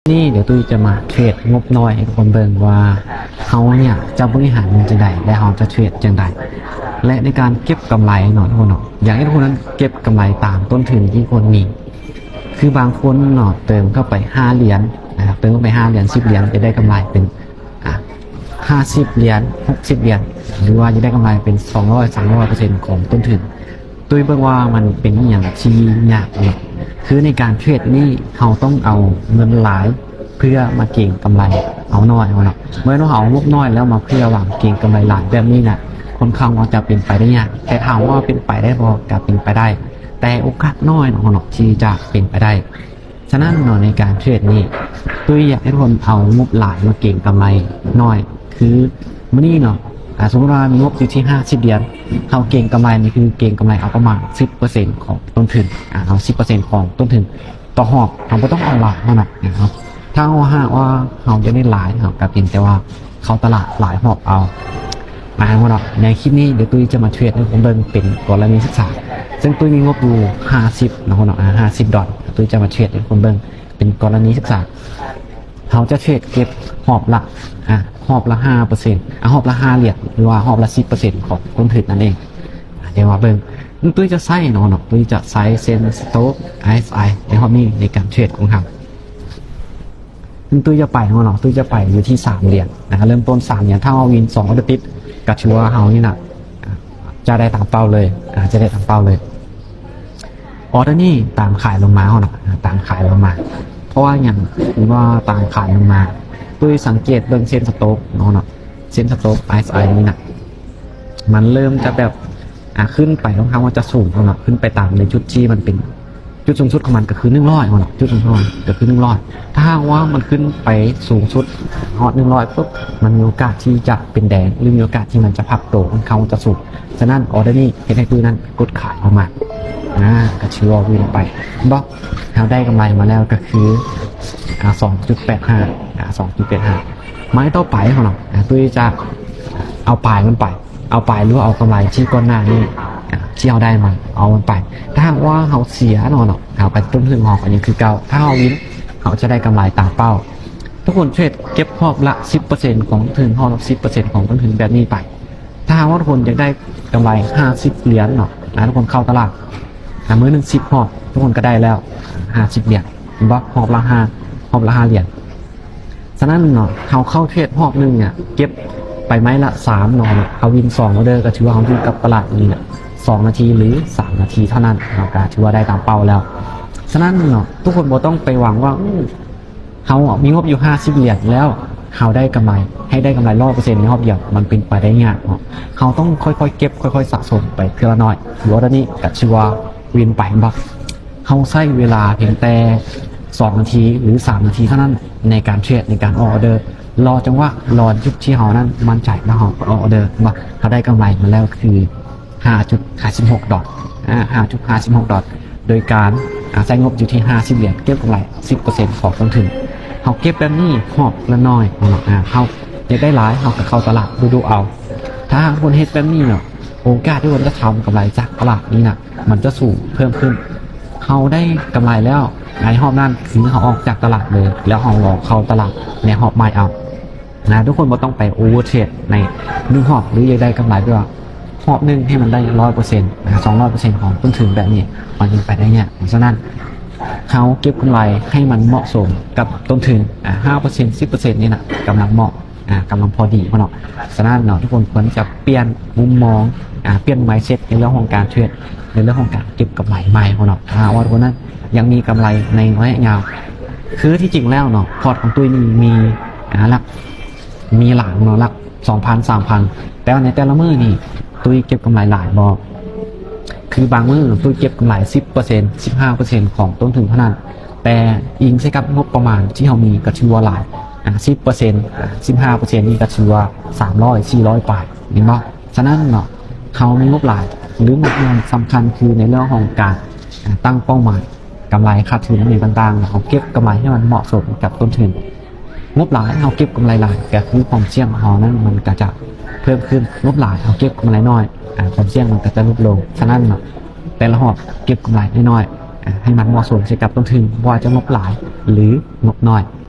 ນີ້ດຽວຕຸ້ຍຈະມາເທຣດງົບນ້ອຍໃຫ້ທຸກຄົນເບິ່ງວ່າເຮົາເນຍຈະບໍລິຫານເງິນຈັ່ງໃດ ແລະເຮົາຈະເທຣດຈັ່ງໃດ ແລະໃນການເກັບກຳໄລເນາະທຸກຄົນເນາະ ຢາກໃຫ້ທຸກຄົນນັ້ນເກັບກຳໄລຕາມຕົ້ນທຶນທີ່ຄົນມີ ຄືບາງຄົນເນາະເຕີມເຂົ້າໄປຫ້າຫຼຽນນະຄັບ ເຕີມເຂົ້າໄປຫ້າຫຼຽນ ສິບຫຼຽນ ຈະໄດ້ກຳໄລເປັນ ອ່າ ຫ້າສິບຫຼຽນ ຫົກສິບຫຼຽນ ຫຼືວ່າຈະໄດ້ກຳໄລເປັນສອງຮ້ອຍ ສາມຮ້ອຍເປີເຊັນຂອງຕົ້ນທຶນ. ຕຸ້ຍເບິ່ງວ່າມັນເປັນອີ່ຫຍັງທີ່ຍາກເນາະ ຄືໃນການເທຣດນີ້ເຮົາຕ້ອງເອົາເງິນຫຼາຍເພື່ອມາເກັງກຳໄລເອົາໜ້ອຍເນາະ ເມື່ອເຮົາເອົາງົບໜ້ອຍແລ້ວມາເພື່ອຫວັງເກັງກຳໄລຫຼາຍແບບນີ້ນະ ຄ່ອນຂ້າງວ່າຈະເປັນໄປໄດ້ຍາກ ແຕ່ຖາມວ່າເປັນໄປໄດ້ບໍ່ ກໍເປັນໄປໄດ້ ແຕ່ໂອກາດໜ້ອຍເນາະທີ່ຈະເປັນໄປໄດ້. ສະນັ້ນເນາະ ໃນການເທຣດນີ້ ຕຸ້ຍຢາກໃຫ້ທຸກຄົນເອົາງົບຫຼາຍມາເກັງກຳໄລໜ້ອຍ ຄືມື້ນີ້ເນາະ ອ່າ ສົມມຸດວ່າມີງົບຢູ່ທີ່ຫ້າສິບຫຼຽນ ເຮົາເກັງກຳໄລນີ້ຄືເກັງກຳໄລເອົາປະມານສິບເປີເຊັນຂອງຕົ້ນທຶນ ອ່າ ເອົາສິບເປີເຊັນຂອງຕົ້ນທຶນຕໍ່ຮອບ ເຮົາບໍ່ຕ້ອງເອົາຫຼາຍເທົ່ານັ້ນນະຄັບ ຖ້າເຮົາຫາກວ່າເຮົາຢາກໄດ້ຫຼາຍ ເຮົາກໍພຽງແຕ່ວ່າເຂົ້າຕະຫຼາດຫຼາຍຮອບເອົາ. ມາເນາະ ໃນຄລິບນີ້ດຽວຕຸ້ຍຈະມາເທຣດໃຫ້ເບິ່ງເປັນກໍລະນີສຶກສາ ເຊິ່ງຕຸ້ຍມີງົບຢູ່ຫ້າສິບເນາະ ອ່າ ຫ້າສິບດອນ ຕຸ້ຍຈະມາເທຣດໃຫ້ເບິ່ງເປັນກໍລະນີສຶກສາ ເຮົາຈະເທຣດເກັບຮອບລະ ອ່າ ຮອບລະຫ້າເປີເຊັນ ອ່າ ຮອບລະຫ້າຫຼຽນ ຫຼືວ່າຮອບລະສິບເປີເຊັນຂອງຕົ້ນທຶນນັ້ນເອງ. ອ່າ ດຽວມາເບິ່ງ ຕຸ້ຍຈະໃຊ້ເນາະ ຕຸ້ຍຈະໃຊ້ເສັ້ນສະຕັອບ ອາຣ໌ເອສໄອ ໃນຮອບນີ້ໃນການເທຣດຂອງເຮົາ. ເຊິ່ງຕຸ້ຍຈະໄປເນາະ ຕຸ້ຍຈະໄປຢູ່ທີ່ສາມຫຼຽນນະຄັບ ເລີ່ມຕົ້ນສາມຫຼຽນ ຖ້າເຮົາວິນສອງອອເດີຕິດ ກໍຖືວ່າເຮົານີ້ນະ ອ່າ ຈະໄດ້ຕາມເປົ້າເລີຍ ອ່າ ຈະໄດ້ຕາມເປົ້າເລີຍ. ອອເດີນີ້ຕາມຂາຍລົງມາເນາະ ອ່າ ຕາມຂາຍລົງມາ ເພາະວ່າຫຍັງ ເຫັນວ່າຕາມຂາຍລົງມາ ຕຸ້ຍສັງເກດເບິ່ງເສັ້ນສະຕັອບເນາະ ເສັ້ນສະຕັອບ ອາຣ໌ເອສໄອ ນີ້ນະ ມັນເລີ່ມຈະແບບ ອ່າ ຂຶ້ນໄປຄ່ອນຂ້າງວ່າຈະສູງເນາະ ຂຶ້ນໄປຕາມໃນຈຸດທີ່ມັນເປັນ ຈຸດສູງສຸດຂອງມັນກໍຄືໜຶ່ງຮ້ອຍເນາະ ຈຸດສູງສຸດຂອງມັນກໍຄືໜຶ່ງຮ້ອຍ ຖ້າຫາກວ່າມັນຂຶ້ນໄປສູງສຸດຮອດໜຶ່ງຮ້ອຍປຸບ ມັນມີໂອກາດທີ່ຈະເປັນແດງ ຫຼື ມີໂອກາດທີ່ມັນຈະພັບໂຕຄ່ອນຂ້າງຈະສູງ. ສະນັ້ນ ອອເດີນີ້ເຮັດໃຫ້ຕຸ້ຍນັ້ນກົດຂາຍອອກມາ ອ່າ ກໍຖືວ່າວິນໄປ ເຫັນບໍ່ ເຮົາໄດ້ກຳໄລມາແລ້ວກໍຄື ອ່າ ສອງຈຸດແປດຫ້າ ອ່າ ສອງຈຸດແປດຫ້າ. ໄມ້ຕໍ່ໄປຂອງເຮົາ ອ່າ ຕຸ້ຍຈະເອົາປາຍມັນໄປ ເອົາປາຍ ຫຼືວ່າເອົາກຳໄລທີ່ກ່ອນໜ້ານີ້ ອ່າ ທີ່ເຮົາໄດ້ມາ ເອົາມັນໄປ. ຖ້າຫາກວ່າເຮົາເສຍເນາະ ເຮົາກໍຕົ້ນທຶນຂອງເຮົາກໍຍັງຄືເກົ່າ ຖ້າເຮົາວິນ ເຮົາຈະໄດ້ກຳໄລຕາມເປົ້າ. ທຸກຄົນເທຣດເກັບຮອບລະສິບເປີເຊັນຂອງທຶນ ຮອບລະສິບເປີເຊັນຂອງຕົ້ນທຶນແບບນີ້ໄປ. ຖ້າຫາກວ່າທຸກຄົນຢາກໄດ້ກຳໄລຫ້າສິບຫຼຽນເນາະ ອ່າ ທຸກຄົນເຂົ້າຕະຫຼາດ ອ່າ ມື້ໜຶ່ງສິບຮອບ ທຸກຄົນກໍໄດ້ແລ້ວຫ້າສິບຫຼຽນ ເຫັນບໍ່ ຮອບລະຫ້າ ຮອບລະຫ້າຫຼຽນ. ສະນັ້ນເນາະ ເຮົາເຂົ້າເທຣດຮອບໜຶ່ງເນຍ ເກັບໄປໄມ້ລະສາມເນາະ ເຮົາວິນສອງອອເດີ ກໍຖືວ່າເຮົາຢູ່ກັບຕະຫຼາດນີ້ນະ ສອງນາທີ ຫຼື ສາມນາທີເທົ່ານັ້ນ ເຮົາກໍຖືວ່າໄດ້ຕາມເປົ້າແລ້ວ. ສະນັ້ນເນາະ ທຸກຄົນບໍ່ຕ້ອງໄປຫວັງວ່າ ເຮົາມີງົບຢູ່ຫ້າສິບຫຼຽນແລ້ວ ເຮົາໄດ້ກຳໄລ ໃຫ້ໄດ້ກຳໄລຮ້ອຍເປີເຊັນໃນຮອບດຽວ ມັນເປັນໄປໄດ້ຍາກເນາະ. ເຮົາຕ້ອງຄ່ອຍໆເກັບ ຄ່ອຍໆສະສົມໄປເທື່ອລະໜ້ອຍ. ຢູ່ອອເດີນີ້ກໍຖືວ່າວິນໄປ ເຫັນບໍ່? ເຮົາໃຊ້ເວລາພຽງແຕ່ສອງນາທີ ຫຼື ສາມນາທີເທົ່ານັ້ນ ໃນການເທຣດ ໃນການອອກອອເດີ ລໍຈັງຫວະ ລໍຈຸດທີ່ເຮົານັ້ນໝັ້ນໃຈ ແລ້ວເຮົາກໍອອກອອເດີ ເຫັນບໍ່? ເຮົາໄດ້ກຳໄລມາແລ້ວຄື ຫ້າຈຸດຫ້າສິບຫົກດອນ ອ່າ ຫ້າຈຸດຫ້າສິບຫົກດອນ ໂດຍການ ອ່າ ໃຊ້ງົບຢູ່ທີ່ຫ້າສິບຫຼຽນ ເກັບກຳໄລສິບເປີເຊັນຂອງຕົ້ນທຶນ. ເຮົາເກັບແບບນີ້ຮອບລະໜ້ອຍເນາະ ອ່າ ເຮົາຢາກໄດ້ຫຼາຍ ເຮົາກໍເຂົ້າຕະຫຼາດດຸໆເອົາ. ຖ້າຫາກຄົນເຮັດແບບນີ້ເນາະ ໂອກາດທີ່ຄົນຈະທຳກຳໄລຈາກຕະຫຼາດນີ້ນະ ມັນຈະສູງເພີ່ມຂຶ້ນ. ເຮົາໄດ້ກຳໄລແລ້ວໃນຮອບນັ້ນ ຄືເຮົາອອກຈາກຕະຫຼາດເລີຍ ແລ້ວເຮົາລໍເຂົ້າຕະຫຼາດໃນຮອບໃໝ່ເອົາ. ນະ ທຸກຄົນບໍ່ຕ້ອງໄປໂອເວີເທຣດໃນໜຶ່ງຮອບ ຫຼື ຢາກໄດ້ກຳໄລແບບວ່າຮອບໜຶ່ງໃຫ້ມັນໄດ້ຮ້ອຍເປີເຊັນນະ ສອງຮ້ອຍເປີເຊັນຂອງຕົ້ນທຶນແບບນີ້ ມັນເປັນໄປໄດ້ຍາກ. ສະນັ້ນ ເຮົາເກັບກຳໄລໃຫ້ມັນເໝາະສົມກັບຕົ້ນທຶນ ອ່າ ຫ້າເປີເຊັນ ສິບເປີເຊັນນີ້ນະ ກຳລັງເໝາະ ອ່າ ກຳລັງພໍດີເນາະ. ສະນັ້ນເນາະ ທຸກຄົນຄວນຈະປ່ຽນມຸມມອງ ອ່າ ປ່ຽນໄມເຊັດໃນເລື່ອງຂອງການເທຣດ ໃນເລື່ອງຂອງການເກັບກຳໄລໃໝ່ເນາະ ຖ້າຫາກວ່າທຸກຄົນນັ້ນ ຍັງມີກຳໄລໃນໄລຍະຍາວ. ຄືທີ່ຈິງແລ້ວເນາະ ພອດຂອງຕຸ້ຍນີ້ມີ ອ່າ ຫຼັກ ມີຫຼາຍເນາະ ຫຼັກສອງພັນ ສາມພັນ ແຕ່ວ່າໃນແຕ່ລະມື້ນີ້ ຕຸ້ຍເກັບກຳໄລຫຼາຍບໍ່? ຄືບາງມື້ຕຸ້ຍເກັບກຳໄລສິບເປີເຊັນ ສິບຫ້າເປີເຊັນຂອງຕົ້ນທຶນເທົ່ານັ້ນ ແຕ່ອີງໃສ່ກັບງົບປະມານທີ່ເຮົາມີກໍຖືວ່າຫຼາຍ ອ່າ ສິບເປີເຊັນ ອ່າ ສິບຫ້າເປີເຊັນນີ້ກໍຖືວ່າສາມຮ້ອຍ ສີ່ຮ້ອຍປາຍ ແມ່ນບໍ່? ສະນັ້ນເນາະ ເຮົາມີງົບຫຼາຍ ຫຼື ງົບປະມານສຳຄັນຄືໃນເລື່ອງຂອງການ ອ່າ ຕັ້ງເປົ້າໝາຍ ກຳໄລຂາດທຶນຫຍັງຕ່າງໆ ເຮົາເກັບກຳໄລໃຫ້ມັນເໝາະສົມກັບຕົ້ນທຶນ. ງົບຫຼາຍ ເຮົາເກັບກຳໄລຫຼາຍ ກໍຄືຄວາມສ່ຽງຂອງເຮົານັ້ນມັນກໍຈະເພີ່ມຂຶ້ນ. ງົບຫຼາຍ ເຮົາເກັບກຳໄລໜ້ອຍ ອ່າ ຄວາມສ່ຽງມັນກໍຈະຫຼຸດລົງ. ສະນັ້ນເນາະ ແຕ່ລະຮອບເກັບກຳໄລໜ້ອຍໆ ອ່າ ໃຫ້ມັນເໝາະສົມໃສ່ກັບຕົ້ນທຶນ ບໍ່ວ່າຈະງົບຫຼາຍ ຫຼື ງົບໜ້ອຍ.